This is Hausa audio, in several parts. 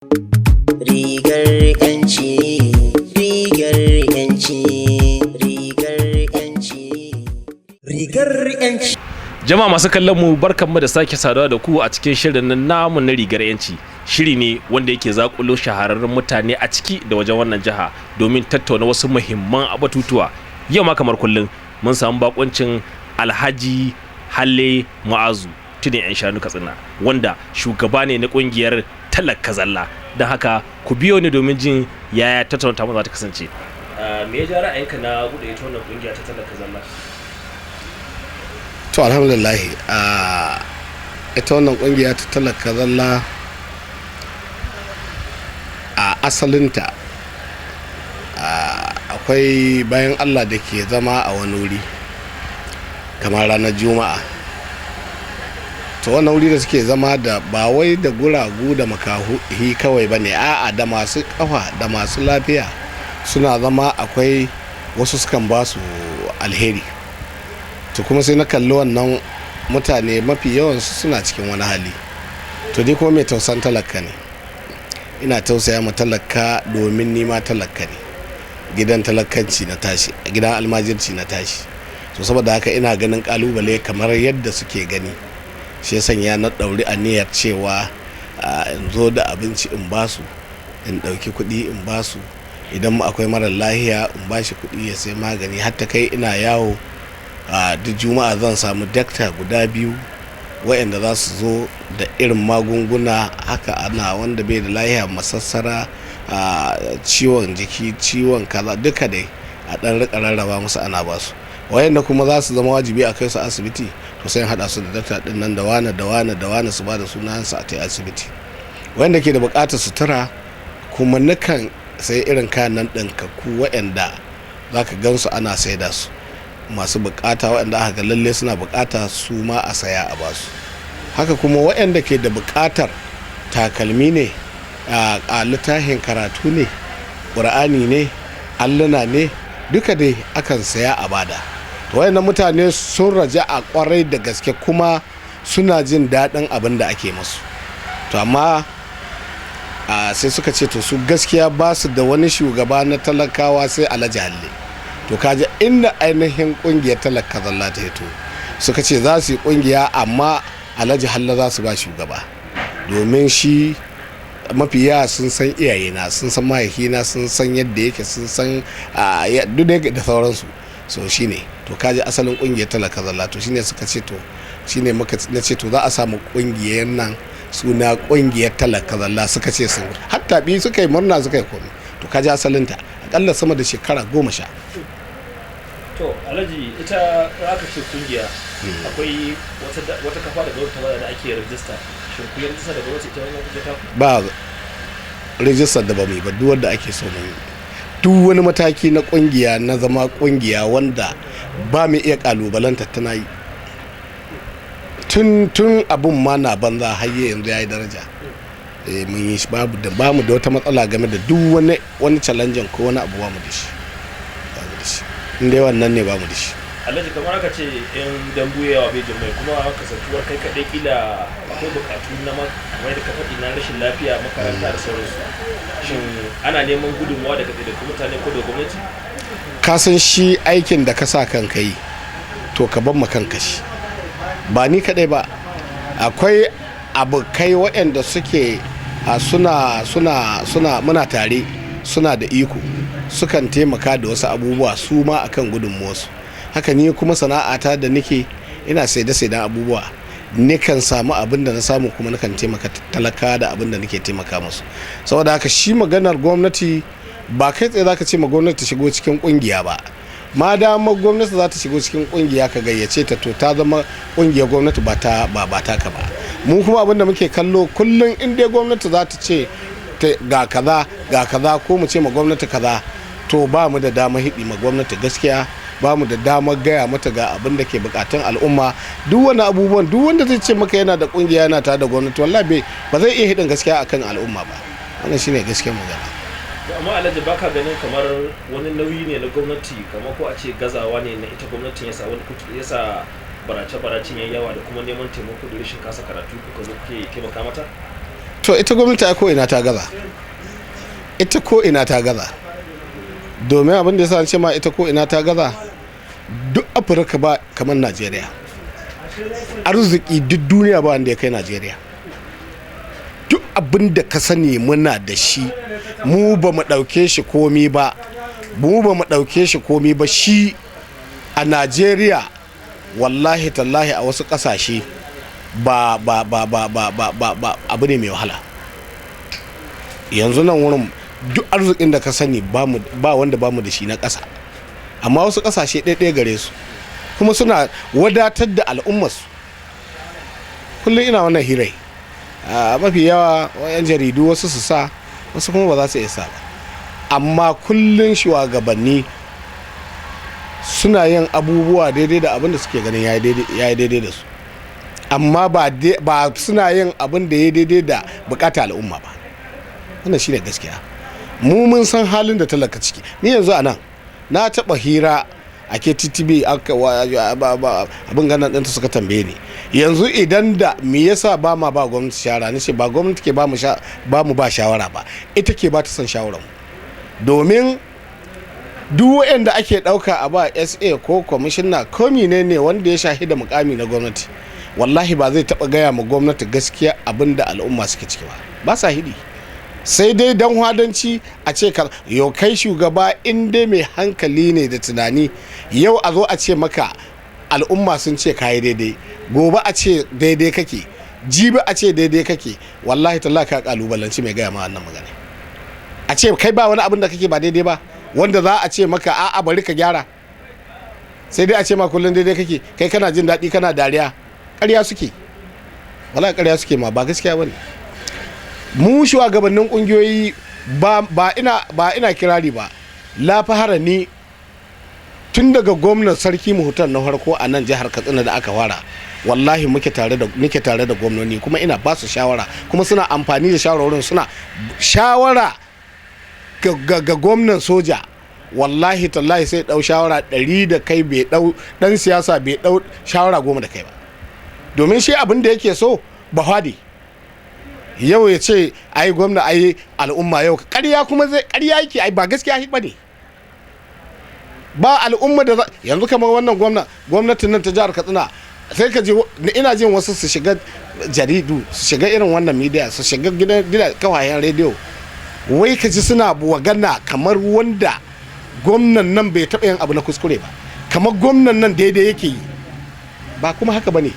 Rigar 'yanci, rigar 'yanci, rigar 'yanci, rigar 'yanci. Jama'a masu kallon mu, barkanmu da sake saduwa da ku a cikin shirin nan namu na Rigar Yanci. Shiri ne wanda yake zakulo shahararrun mutane a ciki da wajen wannan jiha domin tattauna wasu muhimman batutuwa. Yau ma kamar kullum mun samu bakuncin Alhaji Halle Mu'azu, Tudun 'Yan Shanu Katsina, wanda shugaba ne na kungiyar Talaka Zalla. Don haka ku biyo ni domin jin yaya tattauna mu za ta kasance. Me ya ja ra'ayinka na buɗe ita wannan kungiya ta Talaka Zalla? To, alhamdulillah, a ita wannan kungiya ta Talaka Zalla, a asalinta akwai bayan Allah da ke zama a wani wuri kamar ranar Juma'a. To, wannan wuri da suke zama da ba wai da guragu da makahi kawai ba ne, a'a, da masu kafa da masu lafiya suna zama. Akwai wasu sukan ba su alheri. To, kuma sai na kalli wannan mutane mafi yawansu suna cikin wani hali. To, dai kuma mai tausan talaka ne, ina tausaya ma talaka domin nima talaka ne. Gidan talakanci na tashi, gidan almajirci na tashi. So saboda haka ina ganin kalubale kamar yadda suke gani. Shi ya sanya na ɗauri aniyar cewa in zo da abinci in basu, in ɗauki kuɗi in basu, idan akwai marar lahiya in bashi kuɗi ya sai magani. Hatta kai ina yawo a duk Juma'a, zan samu dakta guda biyu waɗanda za su zo da irin magunguna haka, ana wanda bai da lahiya, masassara, ciwon jiki, ciwon kaza, duka dai a ɗan rika rarraba musu ana ba su. Wayanda kuma za su zama wajibi a kai su asibiti, to sai haɗa su da dakta ɗin nan, da wane da wane da wane, su ba da sunayensu a tai asibiti. Wayanda ke da buƙatar sutura kuma, nakan sai irin kayan nan ɗinkakku waɗanda za ka gansu ana saida su. Masu bukata, waɗanda aka ga lalle suna bukata, su ma a saya a basu. Haka kuma waɗanda ke da bukatar takalmi ne, a littafin karatu ne, ƙur'ani ne, alluna ne, duka dai akan saya a bada. To, waɗannan mutane sun raja a kwarai da gaske, kuma suna jin daɗin abin da ake musu. To, amma sai suka ce to, su gaskiya ba su da wani shugaba na talakawa sai Alhaji Halle. To, kaji inda ainihin kungiyar Talaka Zalla ta hito. Suka ce za su yi kungiya, amma Alhaji Halla za su ba shugaba, domin shi mafi yawa sun san iyayena, sun san mahaifina, sun san yadda yake, sun san duk da sauransu. So shine, to, kaji asalin kungiyar Talaka Zalla. To, shine suka ce, to shine muka na ce to, za a samu kungiyar nan suna kungiyar Talaka Zalla. Suka ce sun hatta bi, suka yi murna, suka yi komai. To, kaji asalinta, akalla sama da shekara 10. To, Alhaji, ita aka ce kungiya, akwai wata kafa da gwamnati ta da ake rajista. Shin kun yi rajista da gwamnati ita wannan kungiya ta? Ba rijistar da ba mu yi ba. Duk wanda ake so mu yi, duk wani mataki na kungiya, na zama kungiya wanda ba mu iya kalubalanta, tana yi tun tun abun ma na banza har yanzu ya yi daraja. Mun yi shi, babu da bamu da wata matsala game da duk wani wani challenge ko wani abu, ba mu da shi, ba mu da shi. In dai wannan ne, ba mu da shi. Alhaji, kamar aka ce in dambu yawa bai jin mai, kuma kasantuwar kai kaɗai, kila akwai buƙatu na kamar da ka faɗi na rashin lafiya, makaranta da sauransu. Shin ana neman gudunmawa daga ɗaiɗaikun mutane ko da gwamnati? Ka san shi aikin da ka sa kanka yi, to ka ban ma kanka shi. Ba ni kadai ba, akwai abokai waɗanda suke suna suna suna muna tare, suna da iko, sukan taimaka da wasu abubuwa su ma akan gudunmuwarsu. Haka ni kuma sana'ata da nake, ina saide saidan abubuwa, nikan samu abin da na samu, kuma nakan taimaka talaka da abin da nake taimaka musu. Saboda haka shi maganar gwamnati, ba kai tsaye zaka ce ma gwamnati ta shigo cikin kungiya ba. Ma dama gwamnati za ta shigo cikin kungiya, ka gayyace ta, to ta zama kungiyar gwamnati, ba ta ba taka ba. Mu kuma abin da muke kallo kullum, in dai gwamnati za ta ce ga kaza, ga kaza, ko mu ce ma gwamnati kaza, to ba mu da dama hidi ma gwamnati gaskiya, ba mu da damar gaya mata ga abin da ke bukatun al'umma. Duk wani abubuwan, duk wanda zai ce maka yana da kungiya, yana tare da gwamnati, wallahi ba zai iya hidin gaskiya akan al'umma ba. Wannan shine gaskiyar magana. To, amma Alhaji, baka ganin kamar wani nauyi ne na gwamnati, kamar ko a ce gazawa ne na ita gwamnatin yasa wani yasa barace baracen yayi yawa da kuma neman taimako da rashin kasa karatu, kuka zo kuke taimaka mata? To ita gwamnati a ko'ina ta gaza, ita ko'ina ta gaza. Domin abin da ya sa ce ma ita ko'ina ta gaza, duk Afirka ba kamar Najeriya arziki, duk duniya ba wanda ya kai Najeriya. Duk abin da ka sani muna da shi, mu ba mu ɗauke shi komi ba, mu ba mu ɗauke shi komi ba. Shi a Najeriya, wallahi tallahi, a wasu ƙasashe ba ba ba ba ba ba ba ba abu ne mai wahala. Yanzu nan wurin duk arzikin da ka sani ba wanda ba mu da shi na ƙasa, amma wasu ƙasashe ɗaya gare su kuma suna wadatar da al'ummarsu. Kullum ina wannan hirai, mafi yawa yan jaridu wasu su sa, wasu kuma ba za su iya sa ba. Amma kullum shugabanni suna yin abubuwa daidai da abin da suke ganin ya yi daidai da su, amma ba suna yin abin da ya daidai da bukata al'umma ba. Wannan shine gaskiya. Mu mun san halin da talaka ciki. Ni yanzu a nan na taɓa hira a KTTB, abin ganin ɗinta suka tambaye ni, yanzu idan da me yasa ba ma ba gwamnati shawara? Ni ce ba gwamnati ke ba mu ba shawara ba, ita ke ba ta son shawarar mu. Domin duk waɗanda ake ɗauka a ba SA ko kwamishina ko ne wanda ya shahi da mukami na gwamnati, wallahi ba zai taɓa gaya ma gwamnati gaskiya abin da al'umma suke ciki ba. Ba sa hidi, sai dai dan hadanci a ce ka yau kai shugaba in dai mai hankali ne da tunani, yau a zo a ce maka al'umma sun ce kayi daidai, gobe a ce daidai kake, jibi a ce daidai kake, wallahi tallahi ka kalubalanci mai gaya ma wannan magana. A ce kai ba wani abin da kake ba daidai ba wanda za a ce maka a'a bari ka gyara, sai dai a ce ma kullum daidai kake, kai kana jin daɗi kana dariya. Ƙarya suke, wallahi ƙarya suke ma, ba gaskiya bane. Mu shugabannin kungiyoyi ba ina kirari ba, la fahara ni tun daga gwamnan Sarki Muhutar na farko a nan jihar Katsina da aka fara, wallahi muke tare da nike tare da gwamnoni, kuma ina ba su shawara, kuma suna amfani da shawarwarin. Suna shawara ga gwamnan soja, wallahi tallahi sai dau shawara 100 da kai, bai dau dan siyasa bai dau shawara 10 da kai ba. Domin shi abin da yake so ba hadi yau ya ce ai gwamna ai al'umma yau ƙarya, kuma zai ƙarya yake, ai ba gaskiya ba ne ba al'umma da yanzu kamar wannan gwamnatin nan ta jihar Katsina, sai ka ji ina jin wasu su shiga jaridu, su shiga irin wannan media, su shiga gidan kawayen rediyo, wai ka ji suna wagana kamar wanda gwamnan nan bai taɓa yin abu na kuskure ba, kamar gwamnan nan daidai yake yi. Ba kuma haka ba ne.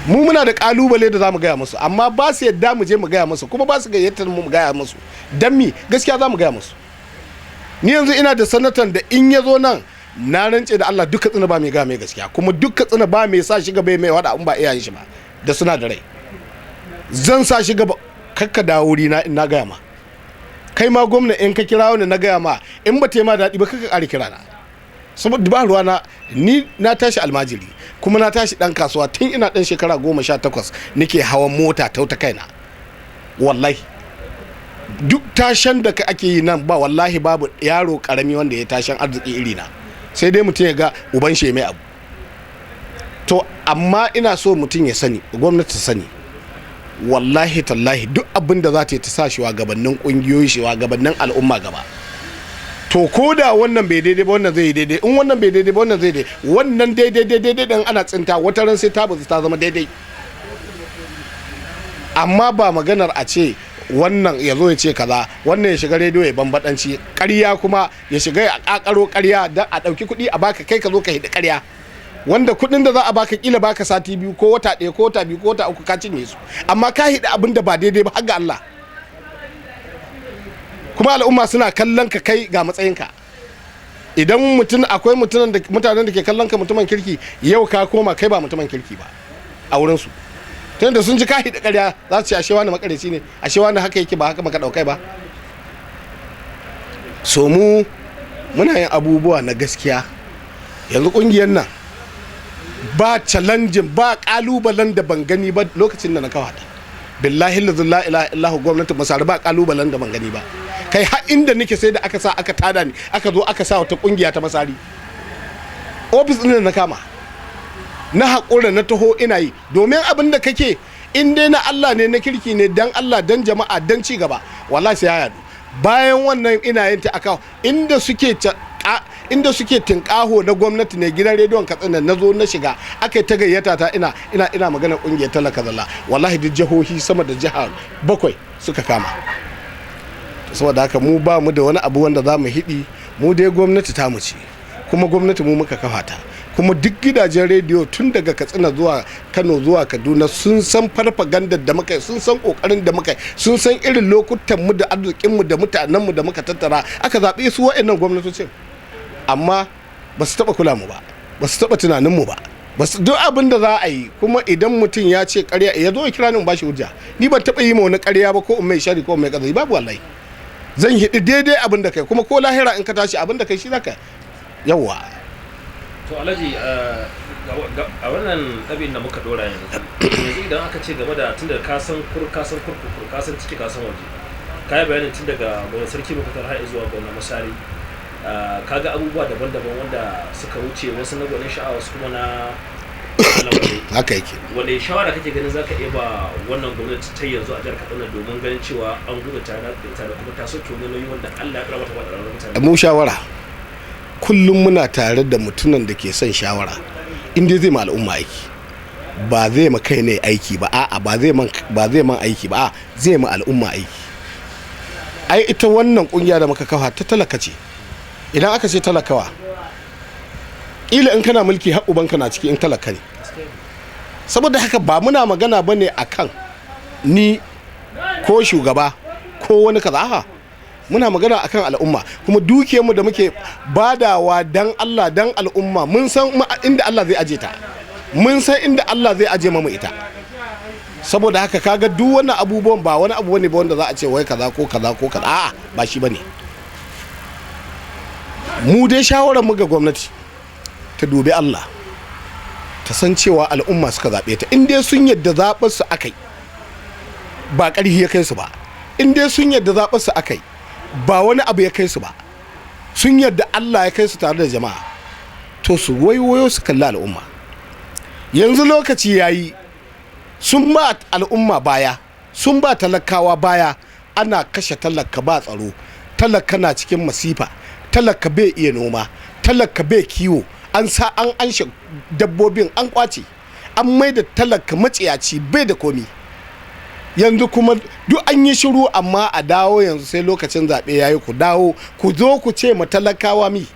Mu muna da kalubale da za mu gaya musu, amma ba su yadda mu je mu gaya musu, kuma ba su gayyatar mu gaya musu. Dan mi gaskiya za mu gaya musu. Ni yanzu ina da sanatan da in ya zo nan, na rance da Allah duka Katsina ba mai gaya mai gaskiya, kuma duka Katsina ba mai sa shi gaba mai wada in ba iyayen shi ba da suna da rai. Zan sa shi gaba, kakka dawo wuri na in na gaya ma. Kai ma gwamna in ka kira wani na gaya ma, in ba ta ma daɗi ba kakka ƙara kira na. Saboda ba ruwa na, ni na tashi almajiri kuma na tashi dan kasuwa tun ina dan shekara 18 nake hawan mota ta kaina. Wallahi duk tashan da ake yi nan ba, wallahi babu yaro karami wanda ya tashan arziki iri na, sai dai mutum ya ga uban shi mai abu. To amma ina so mutum ya sani, gwamnati ta sani, wallahi tallahi duk abin da za ta yi ta sa shugabannin kungiyoyi, shugabannin al'umma gaba. To ko da wannan bai daidai ba, wannan zai yi daidai. In wannan bai daidai ba, wannan zai daidai. Wannan daidai daidai din ana tsinta, wata ran sai ta bazu ta zama daidai. Amma ba maganar a ce wannan ya zo ya ce kaza, wannan ya shiga rediyo ya bambadanci ƙarya, kuma ya shiga ya ƙaƙaro ƙarya don a ɗauki kuɗi a baka, kai ka zo ka hidi ƙarya, wanda kuɗin da za a baka kila baka sati 2 ko wata 1 ko wata 2 ko wata 3 ka cinye su, amma ka hidi abin da ba daidai ba har ga Allah. Kuma al'umma suna kallon ka kai ga matsayinka. Idan mutum akwai mutanen da ke kallon ka mutumin kirki, yau ka koma kai ba mutumin kirki ba a wurinsu. Tun da sun ji kahi da ƙarya za su ce ashe wani makareci ne, ashe wani haka yake, ba haka maka ɗaukai ba. So mu muna yin abubuwa na gaskiya. Yanzu ƙungiyar nan ba challenging ba ƙalubalen da ban gani ba lokacin da na kawata. Billahi la ilaha illahu gwamnatin Masari ba ƙalubalen da ban gani ba. Kai har inda nake sai da aka sa aka tada ni, aka zo aka sa wata kungiya ta Masari ofis ɗin da na kama, na haƙura na taho ina yi. Domin abin da kake In dai na Allah ne, na kirki ne, dan Allah, dan jama'a, dan ci gaba, wallahi sai ya yadu. Bayan wannan ina yin ta aka inda suke tinkaho na gwamnati ne, gidan rediyon Katsina na zo na shiga, aka yi ta gayyata ta, ina magana kungiyar Talaka Zalla. Wallahi duk jihohi sama da jiha 7 suka kama. Saboda haka mu ba mu da wani abu wanda za mu hidi. Mu dai gwamnati ta mu ce, kuma gwamnati mu muka kafa ta. Kuma duk gidajen rediyo tun daga Katsina zuwa Kano zuwa Kaduna sun san farfagandar da muka yi, sun san kokarin da muka yi, sun san irin lokutan mu da arzikin mu da mutanen mu da muka tattara aka zaɓi su wa'annan gwamnatocin. Amma ba su taɓa kula mu ba, ba su taɓa tunanin mu ba, duk abin da za a yi. Kuma idan mutum ya ce ƙarya, ya zo ya kira ni in bashi hujja. Ni ban taɓa yi ma wani ƙarya ba, ko in mai shari ko in mai ƙazafi, babu wallahi. Zan hidi daidai abin da kai, kuma ko lahira in ka tashi abin da kai shi zaka yawwa. To Alhaji, a wannan ɗabin da muka ɗora yanzu, idan aka ce game da tunda ka san kur, ka san kurkuku, ka san ciki, ka san waje, ka yi bayanin tun daga gwamnan Sarki Bukatar har zuwa gwamnan Masari, ka ga abubuwa daban-daban wanda suka wuce, wasu na gwanin sha'awa, wasu kuma na lamarai. Haka yake. Wane shawara kake ganin zaka iya ba wannan gwamnati ta yanzu a jihar Katsina domin ganin cewa an gudu tare da ita da kuma ta soke wani nauyi wanda Allah ya kara mata ba da mutane? Mu shawara, kullum muna tare da mutumin da ke son shawara, in dai zai ma al'umma aiki, ba zai ma kai ne aiki ba, a'a, ba zai man aiki ba, a'a, zai ma al'umma aiki. Ai ita wannan kungiya da muka kafa ta talaka ce. Idan aka ce talakawa, ila in kana mulki har ubanka na ciki in talaka ne. Saboda haka ba muna magana bane akan ni ko shugaba ko wani kaza, a'a, muna magana akan al'umma. Kuma dukiyarmu da muke badawa dan Allah, dan al'umma, mun san inda Allah zai aje ta, mun san inda Allah zai aje mamu ita. Saboda haka kaga duk wannan abubuwan ba wani abu bane ba wanda za a ce wai kaza ko kaza ko kaza, a'a, ba shi bane. Mu dai shawarar mu ga gwamnati, ta dubi Allah, ta san cewa al'umma suka zaɓe ta. In dai sun yadda zaɓar su akai ba ƙarfi ya kai su ba, in dai sun yadda zaɓar su akai ba wani abu ya kai su ba, sun yadda Allah ya kai su tare da jama'a, to su waiwayo su kalli al'umma. Yanzu lokaci ya yi, sun ba al'umma baya, sun ba talakawa baya. Ana kashe talaka, ba tsaro, talaka na cikin masifa, talaka bai iya noma, talaka bai kiwo, an sa an anshe dabbobin, an kwace, an mai da talaka maciyaci, bai da komi. Yanzu kuma duk an yi shiru, amma a dawo yanzu sai lokacin zaɓe ya yi, ku dawo ku zo ku ce ma talakawa mi,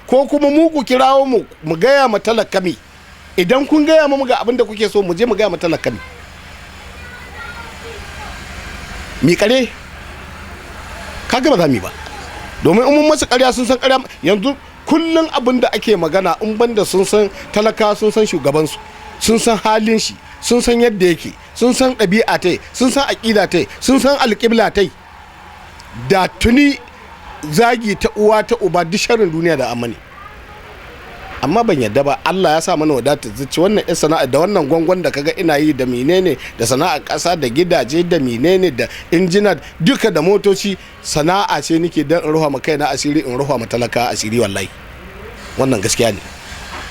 ko kuma mu ku kirawo mu mu gaya ma talaka mi. Idan kun gaya mu ga abin da kuke so, mu je mu gaya ma talaka mi. Mi kare kaga ba za mu yi ba, domin in mun masu ƙarya sun san ƙarya. Yanzu kullum abin da ake magana, in banda sun san talaka, sun san shugabansu, sun san halin shi, sun san yadda yake, sun san ɗabi'a tai, sun san aƙida tai, sun san alƙibla tai, da tuni zagi ta uwa ta uba duk sharrin duniya da amani. Amma ban yadda ba. Allah ya sa mana wadata zuci. Wannan yan sana'a da wannan gwangwan da kaga ina yi da menene da sana'a ƙasa da gidaje da menene da injina duka da motoci, sana'a ce nake dan in ruha ma kaina asiri, in ruha ma talaka asiri. Wallahi wannan gaskiya ne.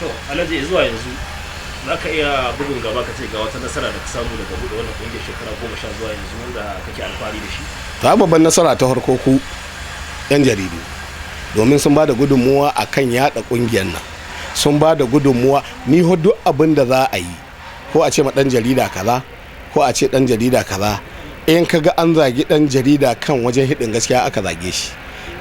To Alhaji, zuwa yanzu za ka iya bugun gaba ka ce ga wata nasara da ka samu daga buɗe wannan ƙungiyar shekara 10 zuwa yanzu wanda kake alfahari da shi? Ta babban nasara ta farko, ku yan jaridu, domin sun ba da gudunmuwa a kan yada kungiyar nan, sun ba da gudunmuwa. Ni ho duk abin da za a yi, ko a ce ma dan jarida kaza, ko a ce dan jarida kaza, in ka ga an zagi dan jarida kan wajen hidin gaskiya aka zage shi,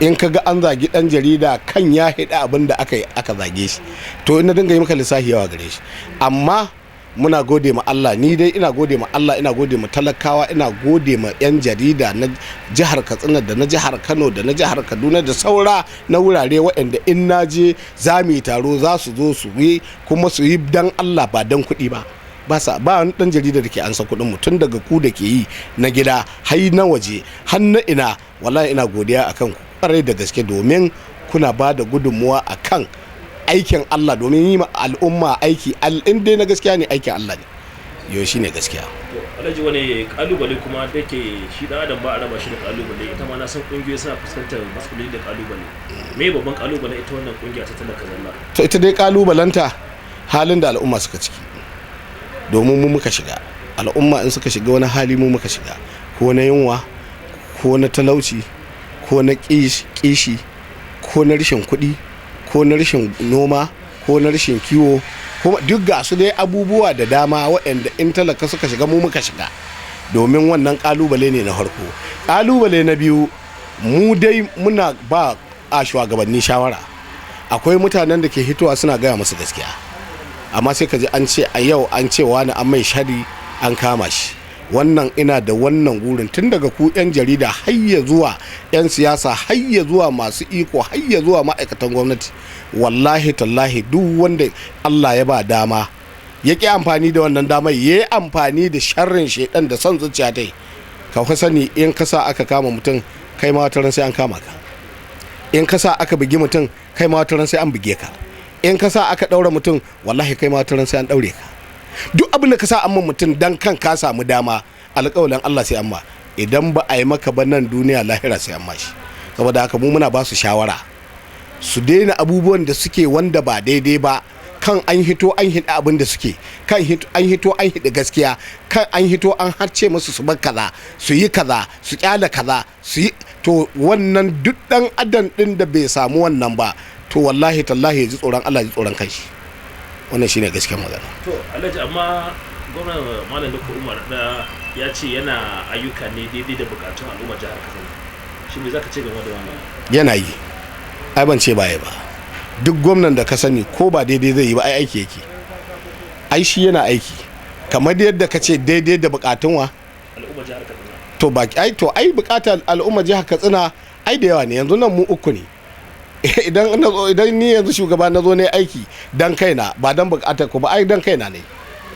in ka ga an zagi dan jarida kan ya hida abin da aka yi aka zage shi, to ina dinga yi maka lissafi yawa gare shi. Amma muna gode ma Allah, ni dai ina gode ma Allah, ina gode ma talakawa, ina gode ma 'yan jarida na jihar Katsina da na jihar Kano da na jihar Kaduna da saura na wurare waɗanda in na je za mu yi taro za su zo su yi, kuma su yi dan Allah ba dan kuɗi ba. Ba sa ba wani dan jarida da ke ansa kuɗin mu, tun daga ku da ke yi na gida har na waje har na ina. Wallahi ina godiya akan ku kwarai da gaske, domin kuna ba da gudunmuwa akan aikin Allah, domin yi ma al'umma aiki, in dai na gaskiya ne, aikin Allah ne, yau shi ne gaskiya. To Alhaji, wani kalubale kuma da ke shi dan adam ba a raba shi da kalubale, ita ma na san kungiyoyi suna fuskantar matsaloli da kalubale, me babban kalubale ita wannan kungiya ta Talaka Zalla? To ita dai kalubalanta halin da al'umma suka ciki, domin mu muka shiga. Al'umma in suka shiga wani hali, mu muka shiga, ko na yunwa, ko na talauci, ko na kishi, ko na rashin kuɗi, ko na rashin noma, ko na rashin kiwo, ko duk ga su dai abubuwa da dama waɗanda in talaka suka shiga, mu muka shiga. Domin wannan kalubale ne na farko. Kalubale na biyu, mu dai muna ba a shugabanni shawara. Akwai mutanen da ke hitowa suna gaya musu gaskiya, amma sai ka ji an ce a yau an ce wani an mai shari, an kama shi. Wannan ina da wannan gurin, tun daga ku 'yan jarida har ya zuwa 'yan siyasa, har ya zuwa masu iko, har ya zuwa ma'aikatan gwamnati, wallahi tallahi, duk wanda Allah ya ba dama ya ƙi amfani da wannan damar, ya yi amfani da sharrin shaidan da son zuciya ta yi, ka fa sani, in ka sa aka kama mutum, kai ma wataran sai an kama ka. In ka sa aka bugi mutum, kai ma wataran sai an buge ka. In ka sa aka ɗaura mutum, wallahi kai ma wataran sai an ɗaure ka. Duk abin da ka sa an ma mutum dan kan ka samu dama, alƙawalin Allah sai an ma. Idan ba a yi maka ba nan duniya, lahira sai an ma shi. Saboda haka mu muna ba su shawara su daina abubuwan da suke wanda ba daidai ba. Kan an hito an hida abin da suke kan an hito an hida gaskiya, kan an hito an harce musu su bar kaza, su yi kaza, su kyala kaza, su yi. To wannan duk dan adam din da bai samu wannan ba, to wallahi tallahi ya ji tsoron Allah, ya ji tsoron kanshi. Wannan shine gaskiyar magana. To Alhaji, amma gwamnan Malam Dikko Umar da ya ce yana ayyuka ne daidai da bukatun al'ummar jihar Katsina. Shi me zaka ce game da wannan? Yana yi, ai ban ce baya ba. Duk gwamnan da ka sani, ko ba daidai zai yi ba, ai aiki yake. Ai shi yana aiki kamar yadda ka ce daidai da bukatun wa? Al'ummar jihar Katsina. To ba ai, to ai bukatar al'ummar jihar Katsina ai da yawa ne. Yanzu nan mu uku ne. Idan na zo, idan ni yanzu shugaba na zo ne aiki dan kaina, ba dan bukatar ku ba, ai dan kaina ne,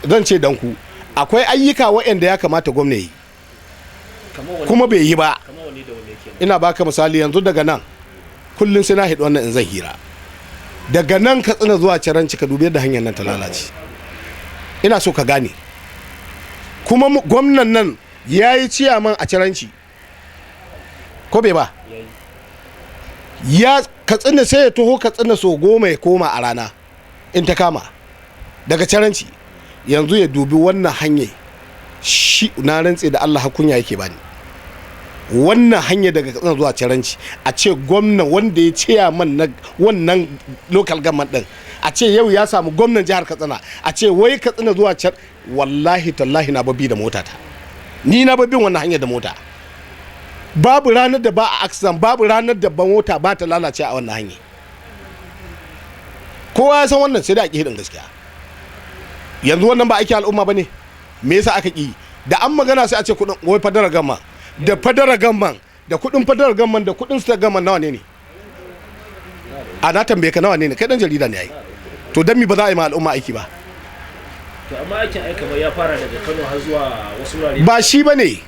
zan ce dan ku. Akwai ayyuka waɗanda ya kamata gwamna yi Kamar wani? kuma bai yi ba. Kamar wani da wani yake? Ina baka misali yanzu, daga nan kullum sai na haɗu wannan in zan hira, daga nan Katsina zuwa Caranci, ka dubi yadda hanyar nan ta lalace. Ina so ka gane kuma gwamnan nan ya yi ciyaman a Caranci, ko bai ba? Yayi. Ya Katsina, sai ya taho Katsina so 10 ya koma a rana in ta kama daga Caranci. Yanzu ya dubi wannan hanyar. Shi na rantse da Allah, kunya yake bani wannan hanya daga Katsina zuwa Caranci. A ce gwamna wanda ya ciyaman na wannan local government din, a ce yau ya samu gwamnan jihar Katsina, a ce wai Katsina zuwa can, wallahi tallahi na babbi da mota ta. Ni na babbin wannan hanyar da mota. Babu ranar da ba a accident, babu ranar da ba mota ba ta lalace a wannan hanya. Kowa ya san wannan, sai da a ƙi hidin gaskiya. Yanzu wannan ba aiki al'umma ba ne? Me yasa aka ƙi? Da an magana sai a ce kuɗin wai federal government, da federal government, da kuɗin federal government, da kuɗin state government, nawa ne ne? A na tambaye ka, nawa ne ne? Kai dan jarida ne ai. To dan mi ba za a yi ma al'umma aiki ba? To amma aikin ai kamar ya fara daga Kano har zuwa wasu wurare. Ba shi ba ne.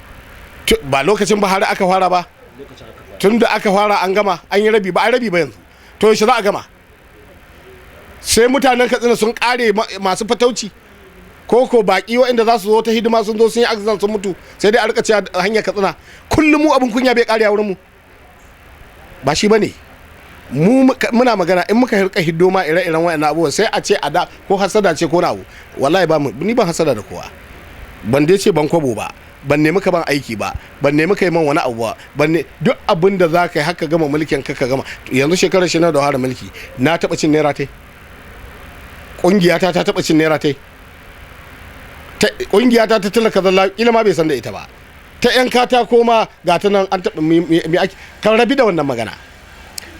Ba lokacin Buhari aka fara ba? Lokacin aka fara. Tun da aka fara an gama? An yi rabi ba? An rabi ba yanzu. To yaushe za a gama? Sai mutanen Katsina sun kare, masu fatauci ko ko baki waɗanda za su zo ta hidima sun zo sun yi accident sun mutu, sai dai a rika cewa hanyar Katsina. Kullum mu abin kunya bai kare a wurin mu. Ba shi bane. Mu muna magana, in muka rika hiddo ma ire-iren waɗannan abubuwan, sai a ce a da ko hasada ce ko na abu. Wallahi ba mu, ni ban hasada da kowa. Ban dai ce ban kwabo ba, ban nemi ka ban aiki ba, ban nemi ka yi man wani abu ba, ban ne. Duk abin da za ka yi haka gama mulkin ka, ka gama. Yanzu shekarar shi na da wahala mulki, na taɓa cin naira tai? Ƙungiyata ta taɓa cin naira tai? Ƙungiyata ta talaka zalla kila ma bai san da ita ba, ta yan katako ma ga ta nan an taɓa. Mi ake kan rabi da wannan magana?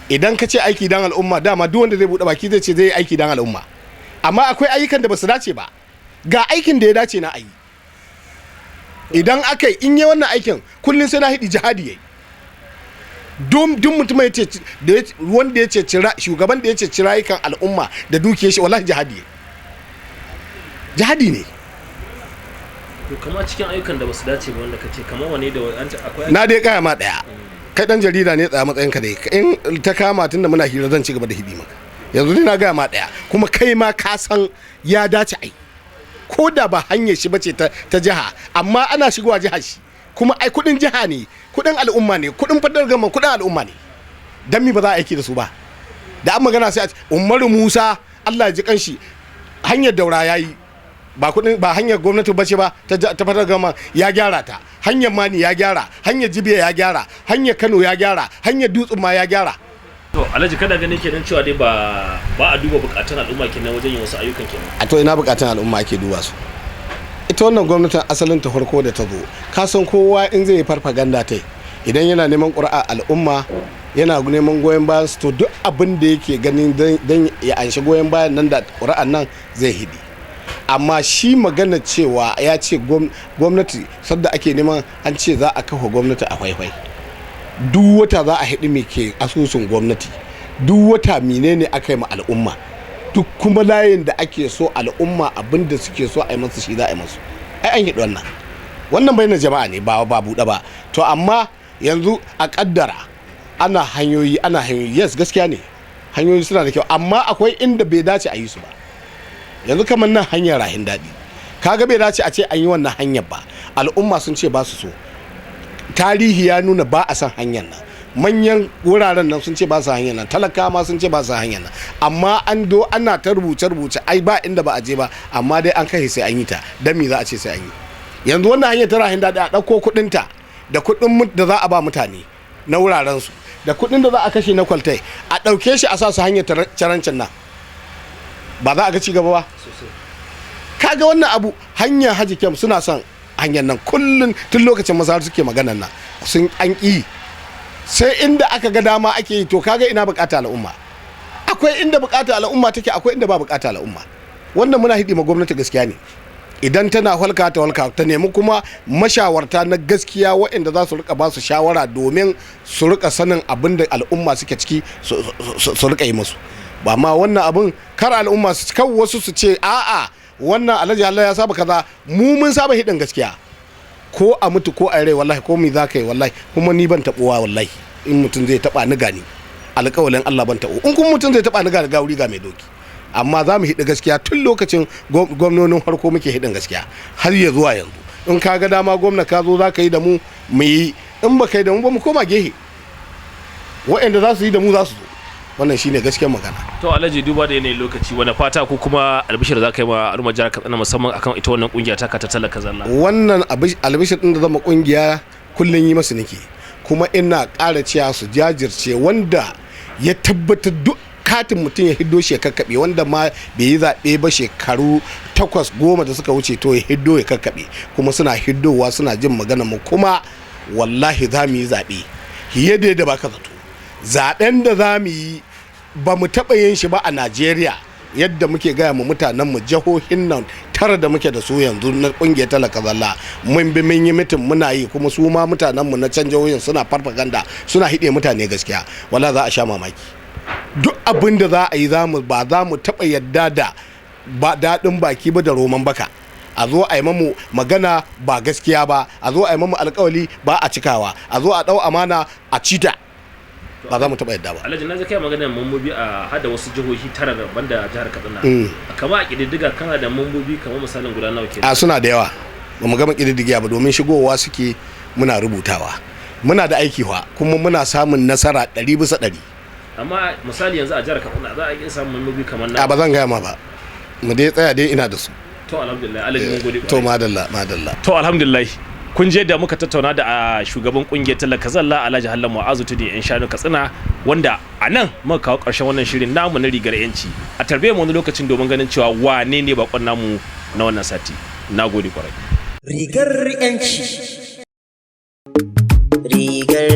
Idan ka ce aiki dan al'umma, dama duk wanda zai buɗe baki zai ce zai yi aiki dan al'umma, amma akwai ayyukan da ba su dace ba. Ga aikin da ya dace na ayi. Idan aka yi, in yi wannan aikin, kullum sai na hidi jihadi yayi. Duk mutum ya ce da wanda ya ce cira shugaban da ya ce rayukan al'umma da dukiyar shi, wallahi jihadi yayi, jihadi ne. To kamar cikin ayyukan da basu dace ba wanda kace, kamar wane da an ce akwai? Na dai kaya ma daya. Kai dan jarida ne, tsaya matsayin ka dai. In ta kama, tunda muna hira, zan ci gaba da hidi maka. Yanzu dai na gaya ma daya, kuma kai ma ka san ya dace ai, ko da ba hanyar shi bace ta jiha, amma ana shigowa jiha shi, kuma ai kudin jiha ne, kudin al'umma ne, kudin federal government, kudin al'umma ne. Dan mi ba za a aiki da su ba? Da an magana sai a ce Umaru Musa, Allah ya ji kanshi, hanyar Daura yayi. Ba kudin ba hanyar gwamnati ba ce ba ta fadar gama ya gyara ta. Hanyar Mani ya gyara, hanyar Jibiya ya gyara, hanyar Kano ya gyara, hanyar Dutsen ma ya gyara. To Alhaji, kada ganin kenan cewa dai ba a duba bukatun al'umma kenan wajen yin wasu ayyukan kenan? A to, ina bukatun al'umma ake duba su? Ita wannan gwamnatin asalin ta farko da ta zo, ka san kowa in zai yi farfaganda ta, idan yana neman ƙuri'a al'umma, yana neman goyon bayan su, to duk abin da yake ganin dan ya anshi goyon bayan nan da ƙuri'an nan zai hidi. Amma shi magana cewa ya ce gwamnati, sadda ake neman, an ce za a kafa gwamnati a faifai, duk wata za a hidi me ke asusun gwamnati, duk wata menene aka yi ma al'umma, duk kuma layin da ake so al'umma, abin da suke so a yi masu shi za a yi masu. Ai an yi wannan, wannan bai na jama'a ne, ba buɗe ba. To amma yanzu a kaddara ana hanyoyi, ana hanyoyi, yes, gaskiya ne, hanyoyi suna da kyau, amma akwai inda bai dace a yi su ba. Yanzu kamar nan hanyar Rahin Daɗi, kaga bai dace a ce an yi wannan hanyar ba. Al'umma sun ce ba su so. Tarihi ya nuna ba a san hanyar nan. Manyan wuraren nan sun ce ba su hanyar nan, talaka ma sun ce ba su hanyar nan, amma an do ana ta rubuce rubuce, ai ba inda ba a je ba, amma dai an kai sai an yi ta. Dan me za a ce sai an yi? Yanzu wannan hanyar ta Rahin Daɗi, a ɗauko kuɗinta da kuɗin da za a ba mutane na wuraren su da kuɗin da za a kashe na kwaltai, a ɗauke shi a sa su hanyar carancin nan, ba za a ga ci gaba ba? Kaga wannan abu, hanyar Haji Kyam, suna son hanyar nan kullun, tun lokacin masar suke maganan nan, sun an ƙi, sai inda aka ga dama ake yi. To kaga ina bukata al'umma? Akwai inda bukata al'umma take, akwai inda ba bukata al'umma. Wannan muna hidima gwamnati gaskiya ne. Idan tana halka ta halka, ta nemi kuma mashawarta na gaskiya waɗanda za su rika ba su shawara domin su rika sanin abin da al'umma suke ciki, su rika yi musu. Ba ma wannan abin kar al'umma su kan wasu su ce a'a, wannan Alhaji Allah ya saba kaza. Mu mun saba hidin gaskiya, ko a mutu ko a rai, wallahi ko mi za ka yi, wallahi. Kuma ni ban taɓuwa, wallahi. In mutum zai taɓa ni, gani alƙawalin Allah ban taɓo. In kuma mutum zai taɓa ni, ga wuri ga mai doki. Amma za mu hidi gaskiya. Tun lokacin gwamnonin farko muke hidin gaskiya har ya zuwa yanzu. In ka ga dama gwamna ka zo za ka yi da mu, mu yi. In ba ka yi da mu ba, mu koma gehe, waɗanda za su yi da mu za su zo. Wannan shine gaskiyar magana. To Alhaji, duba da yanayin lokaci, wani fata ko kuma albishir za ka yi ma al'ummar jihar Katsina, musamman akan ita wannan kungiya ta ta talaka zalla? Wannan albishir din da zama kungiya kullun yi masu nake, kuma ina ƙara cewa su jajirce. Wanda ya tabbatar duk katin mutum ya hiddo shi ya kakkaɓe, wanda ma bai yi zaɓe ba shekaru 8, 10 da suka wuce, to ya hiddo ya kakkaɓe. Kuma suna hiddowa, suna jin magana mu, kuma wallahi za mu yi zaɓe fiye da yadda baka zato. Zaɓen da za mu yi ba mu taɓa yin shi ba a Najeriya. Yadda muke gaya mu mutanen mu, jihohin nan tara da muke da su yanzu na kungiyar talaka zalla, mun bi mun yi mitin, muna yi, kuma su ma mutanen mu na can jihohin suna farfaganda, suna hide mutane gaskiya. Wala za a sha mamaki. Duk abin da za a yi, za mu ba za mu taɓa yadda da ba daɗin baki ba da roman baka, a zo a yi mamu magana ba gaskiya ba, a zo a yi mamu alkawali ba a cikawa, a zo a ɗau amana a cita, ba za mu taɓa yadda ba. Alhaji, na ji kai maganar mambobi a hada wasu jihohi tara daban da jihar Katsina. Kama a ƙididdiga, kana da mambobi kamar misalin guda nawa kenan? A suna da yawa, ba mu gama ƙididdigiya ba, domin shigowa suke muna rubutawa. Muna da aiki fa, kuma muna samun nasara 100%. Amma misali yanzu a jihar Katsina za a iya samun mambobi kamar na A ba zan gaya ma ba, mu dai tsaya dai ina da su. To alhamdulillah, Alhaji, mun gode. To madalla, madalla. To alhamdulillah, kun je da muka tattauna da shugaban kungiyar talaka zalla, Alhaji Hallan Mu'azu Tudun Yan Shanu Katsina, wanda a nan muka kawo ƙarshen wannan shirin namu na rigar yanci. A tarbe mu wani lokacin domin ganin cewa wane ne bakon namu na wannan sati. Na gode kwarai. Rigar 'yanci. Rigar